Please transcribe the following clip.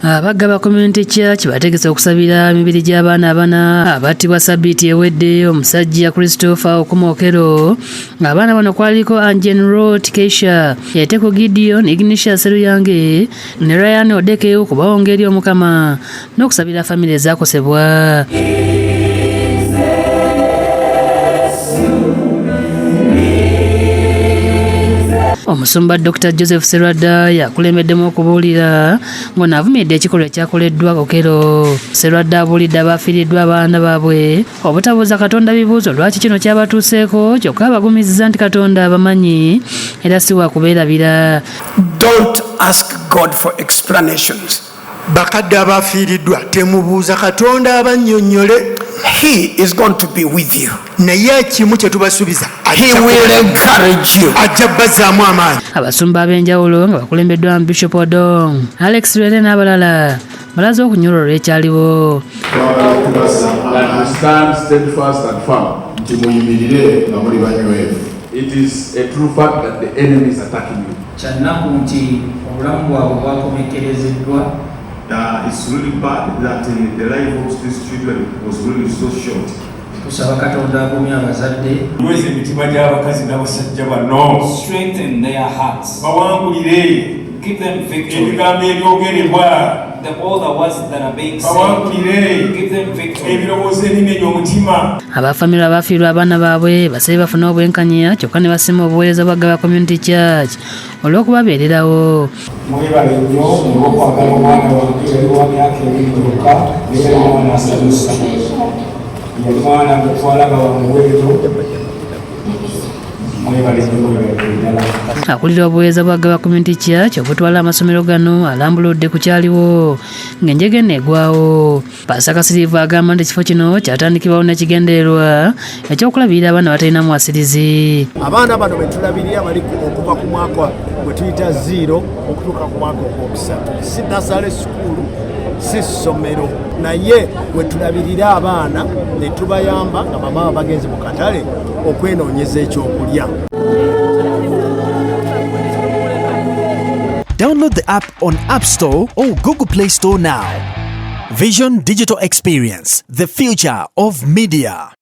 Aba Ggaba Community Church bategese okusabira emibiri gy'abaana abana abattibwa sabbiiti ewedde omusajja Christopher Okumu Okello. Abaana bano kwaliko Anjen Rot Keisha, Eteko Gideon, Ignatius Seruyange ne Ryan Odeke okubawonga eri Omukama n'okusabira famire ezakosebwa. Omusumba Dr. Joseph Serwadda yakulembeddemu okubuulira ng'ono avumiridde ekikolwa ekyakoleddwa Okello. Serwadda abuulidde abafiiriddwa abaana baabwe obutabuuza Katonda bibuuzo lwaki kino kyabatuuseeko, kyokka abagumizza nti Katonda abamanyi era si wa kubeerabira. Don't ask God for explanations. Bakadde abafiiriddwa, temubuuza Katonda abannyonnyole. He is going to be with you. Naye kimu kye tubasuubiza, He will encourage you. Ajja bazzaamu amaanyi. Abasumba ab'enjawulo nga bakulembeddwa Bishop Odong, Alex Lwere n'abalala balaze okunyolwa olw'ekyaliwo. And to stand steadfast and firm. Nti muyimirire nga muli banywevu. It is a true fact that the enemy is attacking you. Kyannaku nti obulamu bwabwe bwakomekkerezeddwa. It's really bad that the life of these children was really so short. Tusaba Katonda agumye abazadde. Nyweza emitima gy'abakazi n'abasajja bano. Strengthen their hearts. Bawangulire. Give them victory. Ebigambo ebyogerebwa. All the words that are being said. Bawangulire. Give them victory. Ebirowoozo ebimenya omutima. Abafamire abafiirwa abaana baabwe basabye bafune obwenkanya, kyokka ne basiima obuweereza bwa Ggaba Community Church olw'okubabeererawo. Mwebale nnyo olw'okwagala omwana wange. Yali wa myaka 2 gyokka, naye yali mwana asanyusa, yali mwana gwe twalaba wa muwendo. Mwebale nnyo, mwebale ddala. Akulira obuweereza bwa Ggaba Community Church obutwala amasomero gano alambuludde ku kyaliwo ng'enjega eno egwawo. Pasita Kasiriivu agamba nti ekifo kino kyatandikibwawo n'ekigendererwa ekyokulabirira abaana batalina mwasirizi. Abaana bano be tulabirira bali okuva ku mwaka gwe tuyita 0 okutuuka ku mwaka ogwokusatu. Si nursery school, si ssomero, naye we tulabirira abaana ne tubayamba nga bamaama bagenze mu katale okwenoonyeza ekyokulya. Download the app on App Store or Google Play Store now. Vision Digital Experience, the future of media.